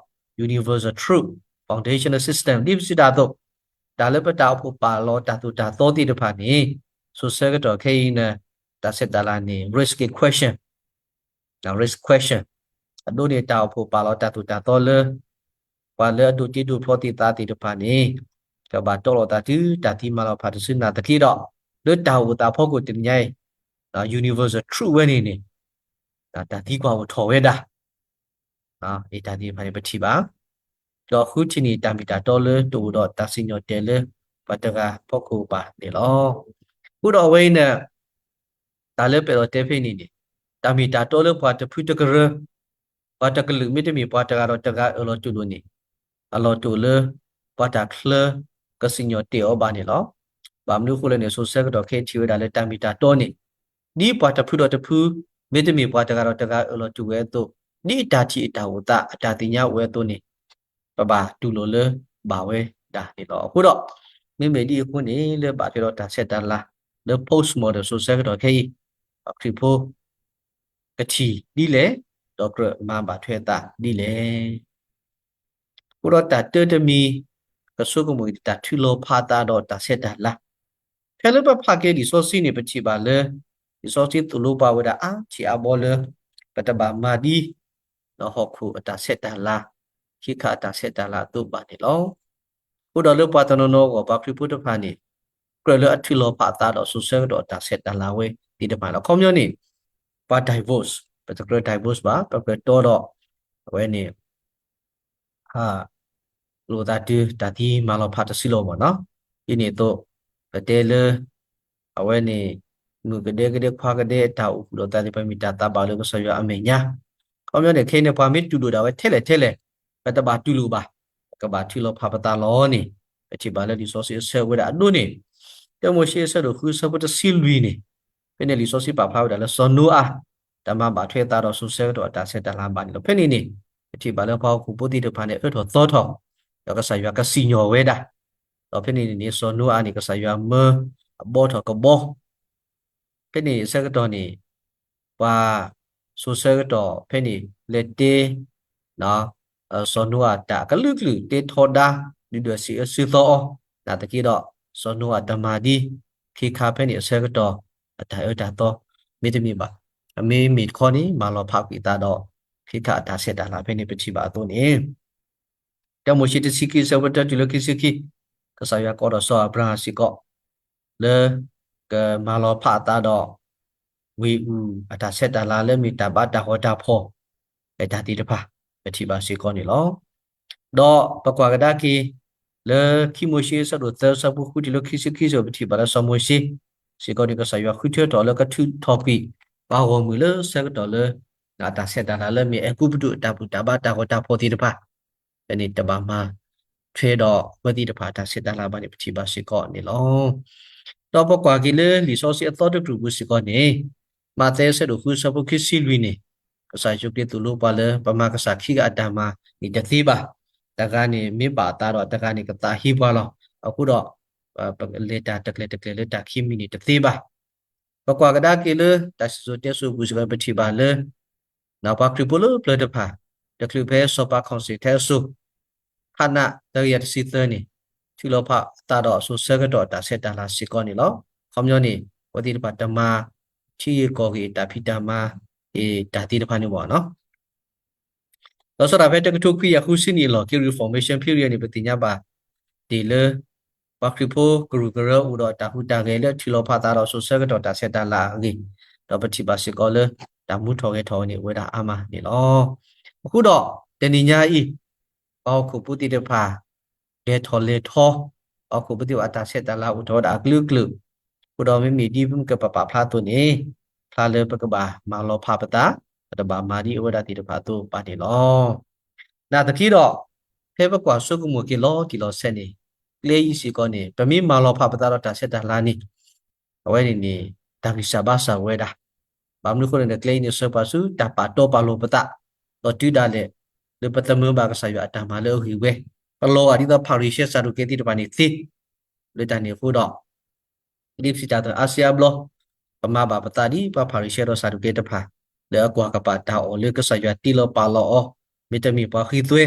universal truth, foundational system ဒ်ပစံးတၢ်အသိး, တၢ်လၢပတၢ်အိၣ်ဖှိၣ်ပာ်လီၤတၢ်သိၣ်တၢ်သီသ့ၣ်တဖၣ်န့ၣ် စိၤဆၢကတီၢ်ခဲအံၤန့ၣ် တၢ်ဆဲးတၢ်လၤန့ၣ် raise က့ၤ question, raise question, အဒိန့ၣ် တၢ်အိၣ်ဖှိၣ်ပာ်လီၤတၢ်သိၣ်တၢ်သီလၢ ပှၤလၢအဒိးတ့ဒိးဖျီသ့ၣ်သးသ့ၣ်တဖၣ်န့ၣ် ကဘၣ်တီလိာ်သးတုၤ တၢ်သံမၤလီၤဖးတစုနာ်သက့ဒီး လၢတၢ်အိၣ်သးအဖီခိၣ်တနံၤညါအံၤ universal truth ဝဲန့ၣ်န့ၣ် တၢ်သံကွၢ်အိၣ်ထီၣ်ဝဲဒၣ် အတၢ်သ့ၣ်တဖၣ်န့ၣ် ပထံၣ်ဘၣ်. ဒီးဃုထံၣ်န့ၢ်တၢ်မ့ၢ်တၢ်တီလၢတအိၣ်ဒီးတၢ်စံၣ်ညီၣ်တဲာ်လၢပှၤတဂၤအဖီခိၣ်ဘၣ်န့ၣ်လီၤ. အဃိဒီးအဝဲအံၤန့ၣ် တၢ်လၢပအဲၣ်ဒိးတဲဖဲန့ၣ်န့ၣ် တၢ်မ့ၢ်တၢ်တီလၢပှၤတဖုတကရၢ, ပှၤတကလုာ် မ့တမ့ၢ်ပှၤတဂၤဒီးတဂၤအၢၣ်လီၤတူၢ်လိာ်န့ၣ် အလီၢ်တအိၣ်လၢ ပှၤတၢ်ချၢကစံၣ်ညီၣ်တဲာ်အီၤဘၣ်န့ၣ်လီၤ. ဘၣ်မနုၤအဃိလဲၣ်န့ၣ် စိၤဆၢကတီၢ်ခဲအံၤထံၣ်ဝဲဒၣ်လၢတၢ်မ့ၢ်တၢ်တီန့ၣ် ဒ်ပှၤတဖုဒီးတဖု မ့တမ့ၢ်ပှၤတဂၤဒီးတဂၤအၢၣ်လီၤတူၢ်ဝဲအသိး, ဒ်အတၢ်ထံၣ်အတၢ်အိၣ်သး အတၢ်သ့ၣ်ညါအိၣ်ဝဲအသိးန့ၣ် ပဘၣ်တူၢ်လိာ်လၢဘၣ်ဝဲဒၣ်န့ၣ်လီၤ. အဃိဒီး မ့မ့ၢ်ဒ်အဃိန့ၣ် လၢဘၣ်ထွဲဒီးတၢ်ဆဲးတၢ်လၤ လၢ postmodern စိၤဆၢကတီၢ်ခဲအံၤ ပှၤခရံာ်ဖိ ကထံၣ်ဒ်လဲၣ်, ဒီးကြၢးမၤဘၣ်ထွဲအသးဒ်လဲၣ်. အဃိဒီးတၢ်တၢတမံၤ ကဆိကမိၣ်က့ၤတၢ်ထုးလီၤဖးအသးဒီးတၢ်ဆဲးတၢ်လၤ ဖဲလၢပဖးက့ၤလံာ်စီဆှံန့ၣ် ပထံၣ်ဘၣ်လၢ လံာ်စီဆှံသိၣ်လိပှၤဝဲဒၣ်အါထံၣ်အါဘီလၢ ပတဘၣ်မၤဒ် ဟီၣ်ခိၣ်အတၢ်ဆဲးတၢ်လၤ, ခံခါအတၢ်ဆဲးတၢ်လၤအသိးဘၣ်န့ၣ်လီၤ. အဃိဒီးလၢပှၤတနီၤနီၤအဂီၢ် ပှၤခရံာ်ဖိတဖၣ်န့ၣ် ကြၢးလၢအထုးလီၤဖးအသးဒီးစိၤဆၢကတီၢ်အတၢ်ဆဲးတၢ်လၤဝဲသ့ၣ်တဖၣ်လီၤ. အခီပညီန့ၣ် ပှၤ divorce ပတကြၢး divorce ဘၣ်, ပကြၢးတီဒီး အဝဲန့ၣ် လိာ်သးတုၤတၢ်သံမၤလီၤဖးတစုလီၤမ့ၢ်နီၤ. ဒ်န့ၣ်အသိး ပတဲလၢ အဝဲန့ၣ် မုၣ်ကဒဲကဒဲခွါကဒဲအတၢ်အိၣ်ဃုာ်လိာ်သးသ့ၣ်တဖၣ် မ့ၢ်တၢ်သးဘၣ်လိာ်ကစၢ်ယွၤအမဲာ်ညါ. ခီပညီန့ၣ် ခဲအံၤန့ၣ် ပှၤမ့ၢ်တူၢ်လိာ်ဒၣ်ဝဲထဲလဲၣ်ထဲလဲၣ် ပတဘၣ်တူၢ်လိာ်ဘၣ်, ပကဘၣ်ထုးလီၤဖးပသးလီၤန့ၣ် ပထံၣ်ဘၣ်လၢလံာ်စီဆှံအဆၢဝဲဒၣ်အဒိန့ၣ် တၢမိၤၡ့အဆၢဒိၣ်ဃုအဆၢဖိတဆံလွံၢ်န့ၣ် ဖဲန့ၣ်လံာ်စီဆှံပာ်ဖျါဝဲဒၣ်လၢစီၤနိအၤ တၢ်မၤဘၣ်ထွဲအသးဒီးစိၤဆၢကတီၢ်အတၢ်ဆဲးတၢ်လၤဘၣ်န့ၣ်လီၤ. ဖဲန့ၣ်န့ၣ် ပထံၣ်ဘၣ်လၢပှၤဟီၣ်ခိၣ်ဖိသ့ၣ်တဖၣ်န့ၣ် အၢထီၣ်သီထီၣ် ဒီးကစၢ်ယွၤကစံၣ်ညီၣ်ဝဲဒၣ် ဒီးဖဲန့ၣ်န့ၣ် စီၤနိအၤန့ၣ် ကစၢ်ယွၤမၢအဘီထီၣ်ကဘီ ဖဲန့ၣ်အဆၢကတီၢ်န့ၣ် ပှၤစိၤဆၢကတီၢ်ဖဲန့ၣ် လဲၤတဲ စီၤနိအၤတၢ်အကလုာ်ကလုာ် တဲထီဒါ ဒုၣ်ဒွဲၣ်စံးအၢစံးသီအီၤ နာ်သက့ဒီး စီၤနိအၤတမၤဒ် ခ့ခါဖဲန့ၣ်အဆၢကတီၢ် အတၢ်အၢတၢ်သီ မ့တမ့ၢ်ဘၣ်. အမ့မ့ၢ်တခီန့ၣ် မၤလီၤဖးကွံာ်အသးဒီး ခ့ခါအတၢ်ဆဲးတၢ်လၤဖဲန့ၣ် ပထံၣ်ဘၣ်အသိးန့ၣ် တၢမိၤၡ့တဆံခံအဆၢဖိတၢတုၤလၢခံဆံခံ, ကစၢ်ယွၤကိးဒီးစီၤအၤဘြၤဟၣ်စ့ၢ်ကီး လၢကမၤလီၤဖးအသးဒီး ဝ့ၢ်အူၣ်အတၢ်ဆဲးတၢ်လၤလၢမ့ၢ်တၢ်ဘါတၢ်ဂီၤတၢ်ဖီၣ် အတၢ်သ့ၣ်တဖၣ် ပထံၣ်ဘၣ်စ့ၢ်ကီးန့ၣ်လီၤ. ဒီးပကွၢ်ကဒါက့ၤ လၢခံမိၤၡ့အဆၢဒိၣ်သၢအဆၢဖိဃုတုၤလၢခံဆံခံစ့ၢ်ကီး ပထံၣ်ဘၣ်လၢစီၤမိၤၡ့ စ့ၢ်ကီးန့ၣ် ကစၢ်ယွၤဃုထၢထီၣ်လၢကထုးထီၣ်ကွံာ် ပှၤဂီၢ်မုၢ်လၢဆၢကတီၢ်လၢ အတၢ်ဆဲးတၢ်လၤလၢမ့ၢ်အဲၤကူပတူးအတၢ်ဘူၣ်တၢ်ဘါတၢ်ဂီၤတၢ်ဖီၣ်သ့ၣ်တဖၣ် ဖဲန့ၣ်တဘၣ်မၤထွဲဒီးအဝဲသ့ၣ်တဖၣ်အတၢ်ဆဲးတၢ်လၤဘၣ်န့ၣ် ပထံၣ်ဘၣ်စ့ၢ်ကီးန့ၣ်လီၤ. ဒီးပကွၢ်က့ၤလၢလံာ်စီဆှံအသီတကတြူၢ်ပူၤစ့ၢ်ကီးန့ၣ် မးသဲအဆၢဒိၣ်ဃုအဆၢဖိခံဆံလွံၢ်န့ၣ် ကစၢ်ယ့ၣ်ၡူးခရံာ်သိၣ်လိပှၤလၢ ပမၤကစၢ်ခံဂၤအတၢ်မၤန့ၣ်တသ့ဘၣ်. တဂၤန့ၣ်မ့ၢ်ဘၣ်အသးဒီးတဂၤန့ၣ်ကသးဟ့ပှၤလီၤ. အဃိဒီး ပလဲၤတၢ်တကျဲၤတကျဲၤလၢတၢ်ခံမံၤန့ၣ်တသ့ဘၣ်. ပကွၢ်ကဒါက့ၤလၢတၢ်စံၣ်စိၤတဲစိၤအပူၤစ့ၢ်ကီး ပထံၣ်ဘၣ်လၢ ပှၤခရံာ်ဖိလၢပျၢၤတဖၣ် တချုးဖဲစီၤပၤခီၣ်စ့ၣ်ထဲအစိၤ ခးနးသၢကယၤတဆံသၢန့ၣ် ထုးလီၤဖးအသးဒီးစိၤဆၢကတီၢ်အတၢ်ဆဲးတၢ်လၤစ့ၢ်ကီးန့ၣ်လီၤ. ခီပညီန့ၣ် အဝဲသ့ၣ်တဖၣ်တမၤထံဂ့ၢ်ကီၢ်ဂ့ၢ်အတၢ်ဖံးတၢ်မၤ အတၢ်သ့ၣ်တဖၣ်န့ၣ်မ့ၢ်နီၤ လီၤဆီဒၣ်ဖဲတကထိခွံကယၤဃုဆံနံၣ်အလီၢ်ခံ Reformation period န့ၣ် ပသ့ၣ်ညါဘၣ်ဒ်လၢ ပှၤခရံာ်ဖိကရူၢ်ကရၢအိၣ်ဒီးတၢ်ဟူးတၢ်ဂဲၤလၢထုးလီၤဖးအသးဒီးစိၤဆၢကတီၢ်တၢ်ဆဲးတၢ်လၤအဂ့ၢ်, ဒီးပထံၣ်ဘၣ်စ့ၢ်ကီးလၢ တၢ်မူထီၣ်ဂဲၤထီၣ်ဝဲန့ၣ်အိၣ်ဝဲဒၣ်အါမးန့ၣ်လီၤ. အဃိဒီး တနံၤညါအံၤ ပှၤဟီၣ်ခိၣ်ဖိသ့ၣ်တဖၣ် လဲၤထီၣ်လဲၤထီ, ပှၤဟီၣ်ခိၣ်ဖိသ့ၣ်တဖၣ်အတၢ်ဆဲးတၢ်လၤအိၣ်ထီၣ်ဝဲဒၣ်အကလုာ်ကလုာ်, အဃိဒီးမ့မ့ၢ်ဒ်ပကပာ်ဖျါအသိးန့ၣ် ဖျါလၢပကဘၣ်မၤလီၤဖးပသး, ပတဘၣ်မၤဒ်အဝဲဒၣ်သ့ၣ်တဖၣ်အသိးဘၣ်န့ၣ်လီၤ. နာ်သက့ဒီး ဖဲပကွၢ်ဆိကမိၣ်က့ၤလီၤတံၢ်လီၤဆဲးန့ၣ် ကျဲအံၤစ့ၢ်ကီးန့ၣ် ပမ့ၢ်မၤလီၤဖးပသးဒီးတၢ်ဆဲးတၢ်လၤန့ၣ် အဝဲန့ၣ်န့ၣ် တၢ်ဂံၢ်စၢ်ဘါစၢ်ဝဲဒၣ်. ဘၣ်မနုၤအဃိလဲၣ်န့ၣ် ကျဲအံၤန့ၣ် ဆှၢပှၤဆူတၢ်ပာ်တီပာ်လိၤပသး, ဒီးတုၤဒၣ်လဲာ် လၢပသမၢဘၣ်ကစၢ်ယွၤအတၢ်မၤလၢအဂ့ၤဝဲ, ပလီၤဂာ်ဒ်သိးဖၤရံၤၡဲစၤဒူးကဲသ့ၣ်တဖၣ်န့ၣ်သ့, လၢတၢ်န့ၣ်အဃိဒီး လံာ်ပစံးတၢ်သၢအါစံအါဘျီ, ပမၤဘၣ်ပသးဒ်ပှၤဖၤရံၤၡဲဒီးစၤဒူးကဲတဖၣ်, လၢအကွၢ်ကပာ်တၢ်အီၣ်လၢကစၢ်ယွၤတ့လီၤပာ်လီၤအီၤ, မ့တမ့ၢ်ပှၤဃံသွဲ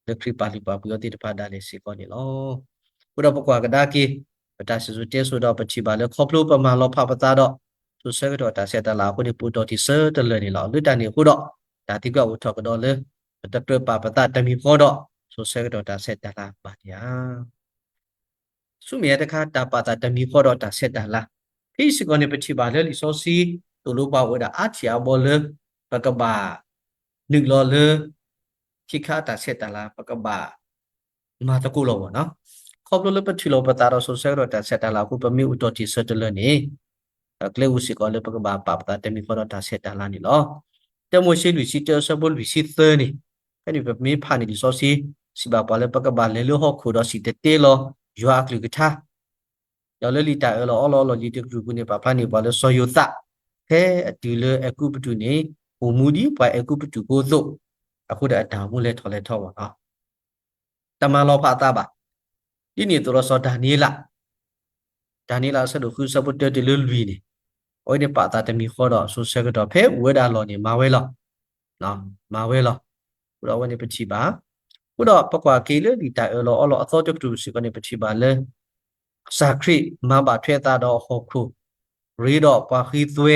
လၢခရံာ်ပာ်လုၢ်ပာ်ပှ့ၤအီၤသ့ၣ်တဖၣ်ဒၣ်လဲာ်စ့ၢ်ကီးန့ၣ်လီၤ. အဃိဒီးပကွၢ်ကဒါက့ၤ ပတၢ်စံၣ်စိၤတဲစိၤဒီးပထံၣ်ဘၣ်လၢခီဖျိပမၤလီၤဖးပသးဒီး စိၤဆၢကတီၢ်တၢ်ဆဲးတၢ်လၤအဃိန့ၣ် ပအိၣ်တီၢ်တံၢ်ဆၢတလၢာ်န့ၣ်လီၤ. လၢတၢ်န့ၣ်အဃိဒီး တၢ်သံကွၢ်အိၣ်ထီၣ်ကဒီးလၢ ပတကြၢးပာ်ပသးတမံၤဃီဒီး စိၤဆၢကတီၢ်တၢ်ဆဲးတၢ်လၤဘၣ်န့ၣ်ဧါ. ဆူမဲာ်ညါတခါ တၢ်ပာ်သးတမံၤဃီဒီးတၢ်ဆဲးတၢ်လၤ, ဖဲအံၤစ့ၢ်ကီးန့ၣ် ပထံၣ်ဘၣ်လၢလံာ်စီဆှံသိၣ်လိပှၤအိၣ်ဝဲဒၣ်အါထံၣ်အါဘီလၢ ပကဘၣ်နုာ်လီၤလၢ ခ့ခါအတၢ်ဆဲးတၢ်လၤ ပကဘၣ်မၤသကိးလီၤမ့ၢ်နီၤ. ခီဖျိလၢပထုးလီၤပသးဒီးစိၤဆၢကတီၢ်တၢ်ဆဲးတၢ်လၤအဃိ ပမ့ၢ်အိၣ်တီၢ်တံၢ်ဆၢတလၢာ်န့ၣ် ကျဲအိၣ်စ့ၢ်ကီးလၢပကဘၣ်ပာ်ပသးတမံၤဃီဒီးတၢ်ဆဲးတၢ်လၤန့ၣ်လီၤ. တၢမိၤၡ့လွံၢ်ဆံတၢအဆၢဖိလွံၢ်ဆံသၢန့ၣ်, ဖဲန့ၣ်ပမ့ၢ်ဖးန့ၣ်လံာ်စီဆှံ စံးဘၣ်ပှၤလၢပကဘၣ်လဲၤလၢဟီၣ်ခိၣ်ဒီးစံၣ်တဲၤတဲလီၤယွၤအကလုၢ်ကထါ ဒီးလၢလံာ်တၢ်အၢၣ်လီၤအီလီၤအလီၢ်လံၤတကတြူၢ်ပူၤန့ၣ် ပာ်ဖျါန့ၢ်ပှၤလၢစီၤယိၤသး ဖဲအတုၤလၢအဲၤကူပတူးန့ၣ် အိၣ်မူဒ်ပှၤအဲၤကူပတူးဖိအသိး, အဃိဒီးအတၢ်အိၣ်မူလဲၤထီၣ်လဲၤထီမ့ၢ်နီၤ. တမၤလီၤဖးအသးဘၣ်. ဒ်န့ၣ်အသိးဒီးစီၤဒၤနံးယ့လး, ဒၤနံးယ့လးအဆၢဒိၣ်ဃုအဆၢဖိတၢတုၤလၢလွံၢ်န့ၣ်, အဝဲန့ၣ်ပာ်သးတမံၤဃီဒီးစိၤဆၢကတီၢ်ဖဲအိၣ်ဝဲဒၣ်အလီၢ်န့ၣ် မၤဝဲလီၤ. မၤဝဲလီၤ. အဃိဒီးအဝဲန့ၣ်ပထံၣ်ဘၣ် အဃိဒီးပကွၢ်က့ၤလၢလံာ်တၢ်အၢၣ်လီၤအီလီၤအသီတကတြူၢ်စ့ၢ်ကီးန့ၣ် ပထံၣ်ဘၣ်လၢ ကစၢ်ခရံာ်မၤဘၣ်ထွဲအသးဒီးအဟီၣ်ခိၣ်, ရ့ဒီးပှၤဃံသွဲ,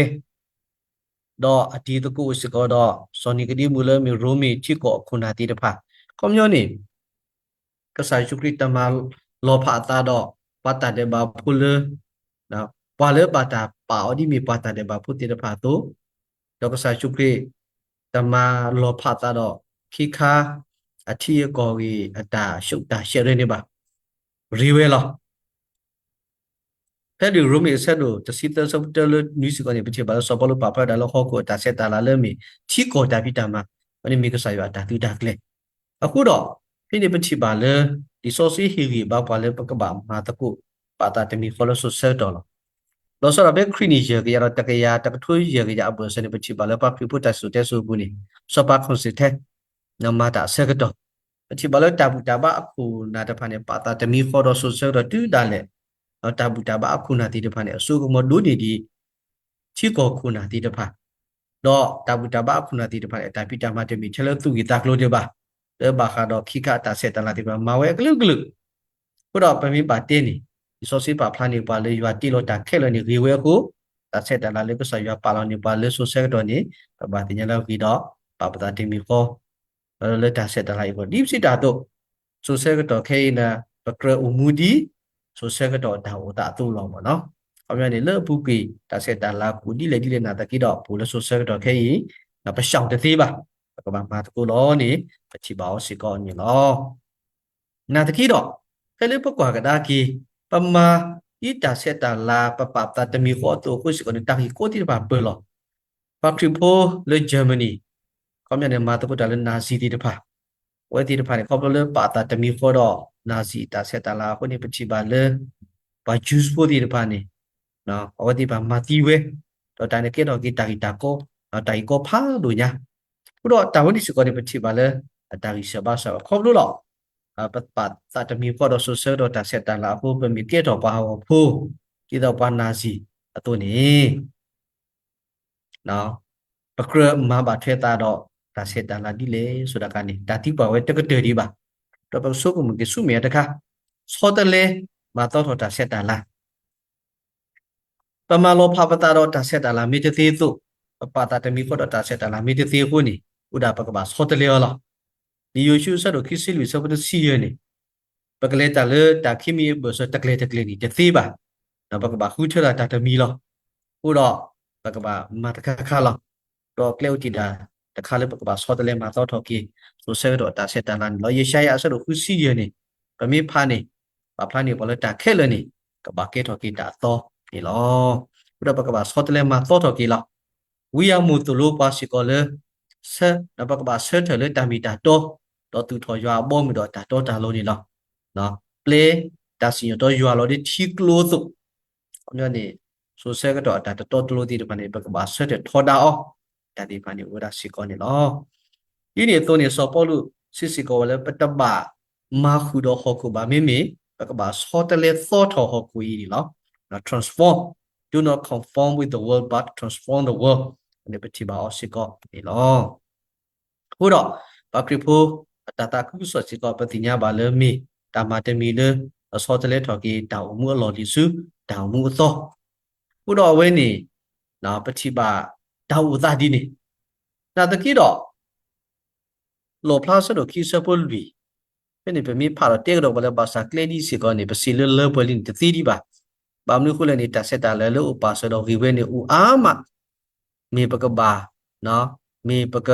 ဒီးအတံၤသကိးအိၣ်စ့ၢ်ကီးဒီး စီၤနံၤကဒံမူလၢမ့ၢ်ရိမ့ၤထံကီၢ်အခိၣ်နၢ်သ့ၣ်တဖၣ်. ခီပညီန့ၣ် ကစၢ်ယ့ၣ်ၡူးခရံာ်တမၤလီၤဖးအသးဒီး ပှၤတၢ်ဒဲးဘးဖိလၢ ပှၤလၢဘၣ်တၢ်ပာ်အီၤဒ်မ့ၢ်ပှၤတၢ်ဒဲးဘးဖိသ့ၣ်တဖၣ်အသိး, ဒီးကစၢ်ယ့ၣ်ၡူးခရံာ် တမၤလီၤဖးသးဒီး ခ့ခါ အထံအကီၢ်ဂ့ၢ် အတၢ်ဆူးတၢ်ဆဲးရဲန့ၣ်ဘၣ်. ရ့ဝဲလီၤ. ဖဲလံာ်ရိမ့ၤအဆၢဒိၣ်တဆံသၢ အဆၢဖိတၢလၢနွံစ့ၢ်ကီးန့ၣ် ပထံၣ်ဘၣ်လၢစီၤပီလူးပာ်ဖျါဝဲဒၣ်လၢဟီၣ်ခိၣ်အတၢ်ဆဲးတၢ်လၤလၢအမ့ၢ် ထံကီၢ်တၢ်ဖံးတၢ်မၤ, အဝဲန့ၣ်မ့ၢ်ကစၢ်ယွၤအတၢ်သုးတၢ်ကျဲၤ. အဃိဒီး ဖဲန့ၣ်ပထံၣ်ဘၣ်လၢ လံာ်စီဆှံဟ့ၣ်ဂံၢ်ဘါပှၤလၢပကဘၣ်မၤသကိး ပာ်သးတမံၤဃီလၢစိၤဆၢကတီၢ်လီၤ. လီၤဆီဒၣ်တၢ်ဖဲခရံာ်နံၣ်ယဲၢ်ကယၤဒီးတကယၤ တကထိယဲၢ်ကယၤအဘၢၣ်စၢၤန့ၣ် ပထံၣ်ဘၣ်လၢပှၤခရံာ်ဖိတၢ်စံၣ်စိၤတဲစိၤအပူၤန့ၣ် စီၤပၤ Constantine မၤတၢ်အဆၢကတီၢ် ပထံၣ်ဘၣ်လၢတၢ်ဘူၣ်တၢ်ဘါအခိၣ်နၢ်တဖၣ်န့ၣ် ပာ်သးတမံၤဃီဒီးစိၤဆၢကတီၢ်တုၤဒၣ်လဲာ်, ဒီးတၢ်ဘူၣ်တၢ်ဘါအခိၣ်နၢ်သ့ၣ်တဖၣ်န့ၣ် အစိကမီၤဒိၣ်န့ၢ်ဒံး ထံကီၢ်ခိၣ်နၢ်သ့ၣ်တဖၣ်, ဒီးတၢ်ဘူၣ်တၢ်ဘါအခိၣ်နၢ်သ့ၣ်တဖၣ်န့ၣ် အတၢ်ဖံးတၢ်မၤတမ့ၢ်ထဲလၢသူၣ်ဂ့ၢ်သးကျိၤဒံးဘၣ်, လၢဘၣ်ဃးဒီးခ့ခါအတၢ်ဆဲးတၢ်လၤသ့ၣ်တဖၣ် မၤဝဲအကလုာ်ကလုာ် အဃိဒီးပမ့ၢ်ဘၣ်တဲန့ၣ် လံာ်စီဆှံပာ်ဖျါန့ၢ်ပှၤလၢယွၤတ့လီၤတၢ်ခဲလၢာ်န့ၣ်ဂ့ၤဝဲအဃိ, တၢ်ဆဲးတၢ်လၤလၢကစၢ်ယွၤပာ်လီၤန့ၢ်ပှၤလၢစိၤဆၢကတီၢ်န့ၣ် ပဘၣ်သ့ၣ်ညါလၢအဂ့ၤဒီး ပာ်ပသးတမံၤဃီ လၢတၢ်ဆဲးတၢ်လၤအံၤအဂီၢ် ဒ်ပစံးတၢ်အသိး, စိၤဆၢကတီၢ်ခဲအံၤန့ၣ် ပကြၢးအိၣ်မူဒ် စိၤဆၢကတီၢ်အတၢ်အိၣ်သးအသိးလီၤမ့ၢ်နီၤ. အခီပညီန့ၣ် လၢအပူၤကွံာ် တၢ်ဆဲးတၢ်လၤကအိၣ်ဒ်လဲၣ်ဒ်လဲၣ်နာ်သက့ဒီး ပအိၣ်လၢစိၤဆၢကတီၢ်ခဲအံၤ ပရှောင်တသ့ဘၣ်, ပကဘၣ်မၤသကိးလီၤန့ၣ် ပထံၣ်ဘၣ်အီၤစ့ၢ်ကီးန့ၣ်လီၤ. နာ်သက့ဒီး ဖဲလၢပကွၢ်ကဒါက့ၤ ပမၤဒ်တၢ်ဆဲးတၢ်လၤ ပပာ်ပသးတမံၤဃီအသိးအဃိစ့ၢ်ကီးန့ၣ် တၢ်ဂ့ၢ်ကီသ့ၣ်တဖၣ်ပၢၢ်လီၤ. ပှၤခရံာ်ဖိလၢ Germany ခီပညီန့ၣ် မၤသကိးတၢ်လၢ Nazi သ့ၣ်တဖၣ်, အဝဲသ့ၣ်တဖၣ်န့ၣ် ခီဖျိလၢပာ်သးတမံၤဃီဒီး Nazi တၢ်ဆဲးတၢ်လၤအဃိန့ၣ် ပထံၣ်ဘၣ်လၢ ပှၤ Jews ဖိသ့ၣ်တဖၣ်န့ၣ် အဝဲသ့ၣ်တဖၣ်မၤသံဝဲ, ဒီးတၢ်န့ၣ်ကဲထီၣ်က့ၤတၢ်ဂ့ၢ်တၢ်ကီ, တၢ်ဂ့ၢ်ကီဖးဒိၣ်ညါ. အဃိဒီးတၢ်ဝဲန့ၣ်စ့ၢ်ကီးန့ၣ် ပထံၣ်ဘၣ်လၢ အတၢ်ဂံၢ်စၢၤဘါစၢၤဘၣ်ခီဖျိလီၤ. ပပာ်သးတမံၤဃီဒီးစိၤဆၢကတီၢ်တၢ်ဆဲးတၢ်လၤအဃိ ပမ့ၢ်ကဲထီၣ်ပှၤဟးဂီၤဖိ ဒ်သိးပှၤ Nazi အသိးန့ၣ် ပကြၢးမၤဘၣ်ထွဲသးဒီးတၢ်ဆဲးတၢ်လၤဒ်လဲၣ် ဆိဒၣ်ကါန့ၣ် တၢ်သံကွၢ်ဝဲတကတၢၢ်ဒံးဘၣ်. ဒီးပကဆိကမိၣ်က့ၤဆူမဲာ်ညါတခါ, ဆီတလဲမၤသီထီၣ်တၢ်ဆဲးတၢ်လၤ ပမၤလီၤဖးပသးဒီးတၢ်ဆဲးတၢ်လၤမ့ၢ်တသ့အသိး, ပပာ်သးတမံၤဃီဒီးတၢ်ဆဲးတၢ်လၤမ့ၢ်တသ့အဃိန့ၣ် အိၣ်ဒၣ်ပကဘၣ်ဆီတလဲအီၤလီၤ. လံာ်ယိၤၡူအဆၢဒိၣ်ခံဆံလွံၢ်အဆၢဖိတဆံယဲၢ်န့ၣ် ပကလဲၤတၢ်လၢတၢ်ခံမံၤအဘၢၣ်စၢၤတကျဲၤတကျဲၤန့ၣ် တသ့ဘၣ်. ပကဘၣ်ဃုထၢတၢ်တၢ်တမံၤလီၤ. အဃိဒီး ပကဘၣ်မၤတခါခါလီၤ. ဒီးကျဲအိၣ်တ့ၢ်ဒၣ်တခါလၢပကဘၣ်ဆီတလဲမၤသီထီၣ်က့ၤ စိၤဆၢကတီၢ်တၢ်ဆဲးတၢ်လၤန့ၣ်လီၤ. ယၡါယၤအဆၢဒိၣ်ဃုဆံယဲၢ်န့ၣ် ပမ့ၢ်ဖးန့ၣ် ပာ်ဖျါန့ၢ်ပှၤလၢတၢ်ခဲလၢာ်န့ၣ် ကဘၣ်ကဲထီၣ်က့ၤတၢ်အသီန့ၣ်လီၤ. အဃိဒီးပကဘၣ်ဆီတလဲမၤသီထီၣ်က့ၤလီၤ. ဝံအမိၢ်သိၣ်လိပှၤစ့ၢ်ကီးလၢ ဆၢ ဒီးပကဘၣ်ဆၢထၢၣ်လၢတၢ်မ့ၢ်တၢ်တီ, ဒီးသူၣ်ထီၣ်ယွၤအဘီအမုၢ်ဒီးတၢ်တီတၢ်လိၤန့ၣ်လီၤ. ပျဲတၢ်စံၣ်ညီၣ်တီယွၤလီၤလၢထံကျိအသိး, ခီပညီန့ၣ် စိၤဆၢကတီၢ်အတၢ်တတီတလိၤသ့ၣ်တဖၣ်န့ၣ် ပကဘၣ်ဆၢထၢၣ်ထီဒါအီၤ, တၢ်သ့ၣ်တဖၣ်န့ၣ် အိၣ်ဝဲဒၣ်စ့ၢ်ကီးန့ၣ်လီၤ. ဒ်န့ၣ်အသိးန့ၣ် စီၤပီလူးစံးစ့ၢ်ကီးဝဲလၢ ပတဘၣ်မၤဃုာ်ဒီးဟီၣ်ခိၣ်ဘၣ်, မ့မ့ၢ် ပကဘၣ်ဆီတလဲသီထီၣ်ဟီၣ်ခိၣ်အံၤန့ၣ်လီၤ. Transform, do not conform with the world, but transform the world န့ၣ် ပထံၣ်ဘၣ်အီၤစ့ၢ်ကီးန့ၣ်လီၤ. အဃိဒီး ပှၤခရံာ်ဖိ အတၢ်သးခုကစီၣ်စ့ၢ်ကီး ပသ့ၣ်ညါဘၣ်လၢမ့ၢ်တၢ်မၤတမံၤလၢ အဆီတလဲထီၣ်က့ၤ တၢ်အိၣ်မူအလီၢ်လံၤဆူ တၢ်အိၣ်မူအသီ, အဃိဒီးအဝဲန့ၣ် ပထံၣ်ဘၣ်တၢ်အိၣ်အသးဒ်န့ၣ်, နာ်သက့ဒီး လီၣ်ဖျါဆၢဒိၣ်ခံဆၢဖိလွံၢ်, ဖဲန့ၣ်ပမ့ၢ်ဖးဒီးတဲကဒီးပှၤလၢဘၣ်ဆၣ်ကျဲဒ်စ့ၢ်ကီးန့ၣ် ပစံးလၢလၢပှဲၤလံန့ၣ်တသ့ဒံးဘၣ်. ဘၣ်မနုၤအဃိလဲၣ်န့ၣ် တၢ်ဆဲးတၢ်လၤလၢအိၣ်ပာ်စၢၤဒီးဂ့ၢ်ဝဲန့ၣ်အိၣ်အါမး, မ့ၢ်ပကဘၣ် မ့ၢ်ပက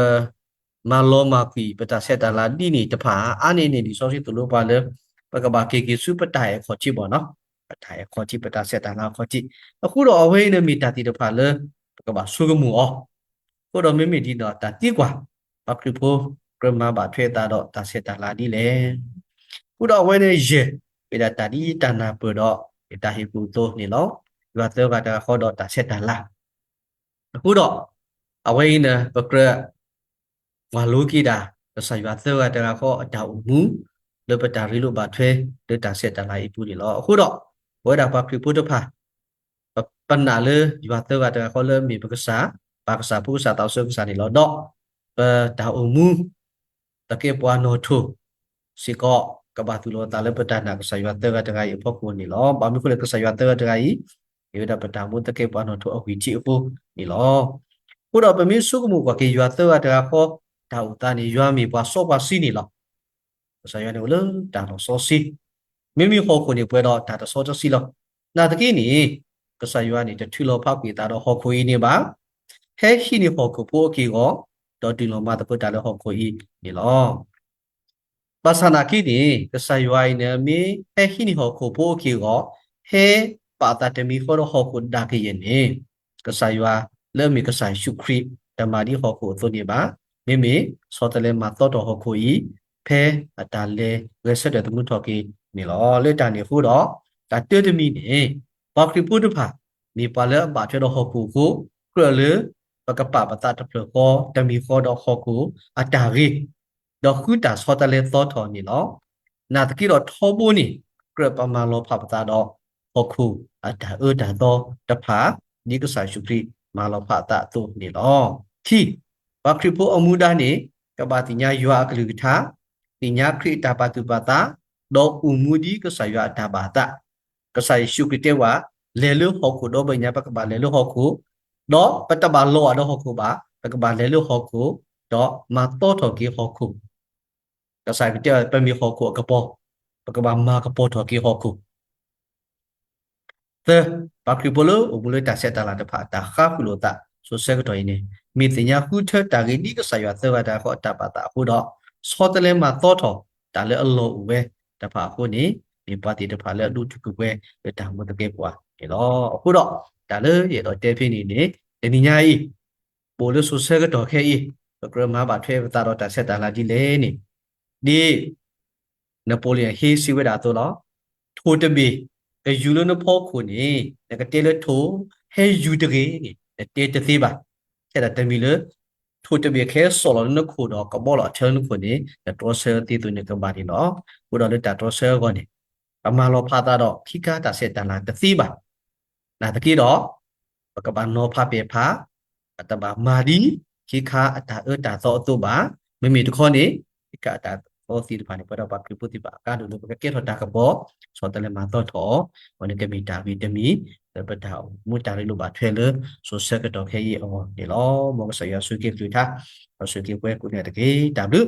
မၤလီၤမၢ်ကွံာ် ပတၢ်ဆဲးတၢ်လၤဒ်န့ၣ်တဖၣ် အါန့ၢ်န့ၣ် လံာ်စီဆှံသိၣ်လိပှၤလၢ ပကဘၣ်က့ၤက့ၤဆူပတၢ်အဲၣ်ခီၣ်ထံးဘၣ်နီၤ, ပတၢ်အဲၣ်ခီၣ်ထံး ပတၢ်ဆဲးတၢ်လၤခီၣ်ထံး, အဃိဒီးအဝဲအံၤန့ၣ်မ့ၢ်တၢ်သ့ၣ်တဖၣ်လၢ ပကဘၣ်ဆိကမိၣ်အီၤ, အဃိဒီးမ့မ့ၢ်ဒ်န့ၣ်ဒီးတၢ်သံကွၢ်, ပှၤခရံာ်ဖိ ကြၢးမၤဘၣ်ထွဲသးဒီးတၢ်ဆဲးတၢ်လၤဒ်လဲၣ်. အဃိဒီးအဝဲန့ၣ်ယဲၢ် မ့ၢ်ဒၣ်တၢ်ဒ်တၢ်နၢ်ပၢၢ်ဒီး တၢ်ဟ့ၣ်ကူၣ်အသိးန့ၣ်လီၤ. ယွၤသၢဂၤတဂၤဃီဒီးတၢ်ဆဲးတၢ်လၤ အဃိဒီး အဝဲအံၤန့ၣ် ပကြၢး ကွၢ်လိက့ၤဒၣ် ကစၢ်ယွၤသၢဂၤတဂၤဃီအတၢ်အိၣ်မူ လၢပတၢ်ရ့လိာ်ဘၣ်ထွဲ လၢတၢ်ဆဲးတၢ်လၤအံၤအပူၤန့ၣ်လီၤ. အဃိဒီး ပဝဲဒၣ်ပှၤခရံာ်ဖိတဖၣ် ပနာ်လၢယွၤသၢဂၤတဂၤဃီလၢအမ့ၢ်ပကစၢ်, ပၢ်ကစၢ်, ဖိကစၢ်, သးစီဆှံကစၢ်န့ၣ်လီၤ. ဒီး ပတၢ်အိၣ်မူ သကဲးပဝးနီၣ်ထိၣ် စ့ၢ်ကီး ကဘၣ်သူၣ်လီၤသးလၢပတၢ်နာ်ကစၢ်ယွၤသၢဂၤတဂၤအံၤအဖီခိၣ်န့ၣ်လီၤ. ဘၣ်မနုၤအဃိလဲၣ် ကစၢ်ယွၤသၢဂၤတဂၤအံၤ မ့ၢ်ဝဲဒၣ်ပတၢ်မူသကဲးပဝးနီၣ်ထိၣ်အဂံၢ်ထံးအဃိန့ၣ်လီၤ. အဃိဒီးပမ့ၢ်ဆိကမိၣ်ကွၢ်က့ၤယွၤသၢဂၤတဂၤဃီ တၢ်အိၣ်သးန့ၣ် ယွၤမ့ၢ်ပှၤစီပှၤဆှံန့ၣ်လီၤ. ကစၢ်ယွၤန့ၣ်အိၣ်လၢတၢ်လီၢ်စီဆှံ, မ့မ့ၢ်ဟီၣ်ခိၣ်န့ၣ်ပှဲၤဒီးတၢ်တစီတဆှံလီၤ. နာ်သက့န့ၣ် ကစၢ်ယွၤန့ၣ် တထုးလီၤဖးကွံာ်အသးဒီးဟီၣ်ခိၣ်အံၤန့ၣ်ဘၣ်. ဟဲဟံးန့ၢ်ဟီၣ်ခိၣ်ဖိအက့ၢ်အဂီၤ, ဒီးဒုးလီၤမၤသကိးတၢ်လၢဟီၣ်ခိၣ်အံၤန့ၣ်လီၤ. ဘၣ်ဆၣ်နာ်က့န့ၣ် ကစၢ်ယွၤအံၤန့ၣ် မ့ၢ်ဟဲဟံးန့ၢ်ဟီၣ်ခိၣ်ဖိအက့ၢ်အဂီၤ, ဟဲပာ်အသးတမံၤဃီဒီးဟီၣ်ခိၣ်ဒၣ်ကယဲၢ်န့ၣ်, ကစၢ်ယွၤလၢအမ့ၢ်ကစၢ်ယ့ၣ်ၡူးခရံာ် တမၤဒ်ဟီၣ်ခိၣ်အသိးန့ၣ်ဘၣ်. မ့မ့ၢ်ဆီတလဲမၤသီထီၣ်ဟီၣ်ခိၣ်အံၤ ဖဲအတၢ်လဲၤဂဲၤဆၢထၢၣ်သမူထီၣ်က့ၤန့ၣ်လီၤ. လၢတၢ်န့ၣ်အဃိဒီး တၢ်တၢတမံၤန့ၣ် ပှၤခရံာ်ဖိတဖၣ် မ့ၢ်ပှၤလၢအဘၣ်ထွဲဒီးဟီၣ်ခိၣ်အဃိ, ကြၢးလၢပကပာ်ပသးတဖျၢၣ်ဃီတမံၤဃီဒီးဟီၣ်ခိၣ်အတၢ်ဂ့ၤ, ဒီးဃုတၢ်ဆီတလဲသီထီၣ်န့ၣ်လီၤ. နာ်သက့ဒီးထီဘိန့ၣ် ကြၢးပမၤလီၤဖးပသးဒီးဟီၣ်ခိၣ်အတၢ်အၢတၢ်သီတဖၣ်, ဒ်ကစၢ်ယ့ၣ်ၡူးခရံာ်မၤလီၤဖးအသးအသိးန့ၣ်လီၤ. ခံ, ပှၤခရံာ်ဖိအမူဒါန့ၣ် ကဘၣ်သ့ၣ်ညါယွၤအကလုၢ်ကထါ, သ့ၣ်ညါခရံာ်အတၢ်ပာ်သူၣ်ပာ်သး, ဒီးအိၣ်မူဒ်ကစၢ်ယွၤအတၢ်ဘၣ်အသး. ကစၢ်ယ့ၣ်ၡူးခရံာ်တဲဝဲ, လဲၤလၢဟီၣ်ခိၣ်ဒီဘ့ၣ်ညါ ပကဘၣ်လဲၤလၢဟီၣ်ခိၣ်, ဒီးပတဘၣ်လီၤဘၣ်ဒီးဟီၣ်ခိၣ်ဘၣ်, ပကဘၣ်လဲၤလၢဟီၣ်ခိၣ်, ဒီးမၤသီထီၣ်က့ၤဟီၣ်ခိၣ်. ကစၢ်ယွၤတဲဝဲ ပမ့ၢ်ဟီၣ်ခိၣ်အကပီၤ, ပကဘၣ်မၤကပီၤထီၣ်က့ၤဟီၣ်ခိၣ်. သၢ, ပှၤခရံာ်ဖိလၢအိၣ်မူလၢတၢ်ဆဲးတၢ်လၤတဖၣ် တၢ်ဃါဃုာ်လိာ်သး စိၤဆၢကတီၢ်အံၤန့ၣ် မ့ၢ်သ့ၣ်ညါဃုထၢတၢ်ဂ့ၢ်ဒ်ကစၢ်ယွၤသၢဂၤတဂၤဃီအတၢ်ပာ်သးအဃိဒီး ဆီတလဲမၤသီထီၣ်တၢ်လၢအလီၢ်အိၣ်ဝဲတဖၣ်အဃိန့ၣ် မ့ၢ်ပှၤသ့ၣ်တဖၣ်လၢအဒိၣ်တုာ်ခိၣ်ပှဲၤလၢတၢ်မူသကဲပှၤန့ၣ်လီၤ. အဃိဒီး တၢ်လၢယအဲၣ်ဒိးတဲဖဲန့ၣ်န့ၣ် တနံၤညါအံၤ ပအိၣ်လၢစိၤဆၢကတီၢ်ခဲအံၤ ပကြၢးမၤဘၣ်ထွဲပသးဒီးတၢ်ဆဲးတၢ်လၤဒ်လဲၣ်န့ၣ် ဒ် Napoleon Hill စံးဝဲဒၣ်အသိးလီၤ. ထိၣ်တဘ့ၣ် ကယူၤလၢနဖီခိၣ်န့ၣ် နကတဲလၢထိၣ် ဟဲယူၤတဂ့ၤန့ၣ် နတဲတသ့ဘၣ်. ထဲဒၣ်တမံၤလၢ ထိၣ်တဘ့ၣ်ခဲစီၣ်လီၤလၢနခိၣ်ဒီးကဘီလီၤအထၢလၢနခိၣ်န့ၣ် နတြီဆၢသ့သိးန့ၣ်ကဘၣ်န့ၣ်လီၤ. အဃိဒီးလၢတၢ်တြီဆၢအဂီၢ်န့ၣ် ပမၤလီၤဖးသးဒီးခံခါတၢ်ဆဲးတၢ်လၤတသ့ဘၣ်. နာ်သက့ဒီး ပကဘၣ်နီၤဖးပဲာ်ဖး, ပတဘၣ်မၤဒ် ခံခါအတၢ်အၢတၢ်သီအသိးဘၣ်. မ့မ့ၢ်တခီန့ၣ် ခံခါအတၢ်သီသ့ၣ်တဖၣ်န့ၣ် ပဝဲဒၣ်ပှၤခရံာ်ဖိသ့ၣ်တဖၣ်အကါဒိၣ်လၢပကကဲထီၣ်တၢ်ကပီၤ, ဆီတလဲမၤသီထီၣ်, အဝဲန့ၣ်ကမ့ၢ်တၢ်ဂ့ၢ်တမံၤ လၢပတၢ်အိၣ်မူတၢ်ရ့လိာ်ဘၣ်ထွဲလၢ စိၤဆၢကတီၢ်ခဲအံၤအဂီၢ်န့ၣ်လီၤ. မ်ကစၢ်ယွၤဆိၣ်ဂ့ၤက့ၤကလုၢ်ကထါ, ဒီးဆိၣ်ဂ့ၤက့ၤပှၤကိးဂၤဒဲးတက့ၢ်. တၢ်ဘျုး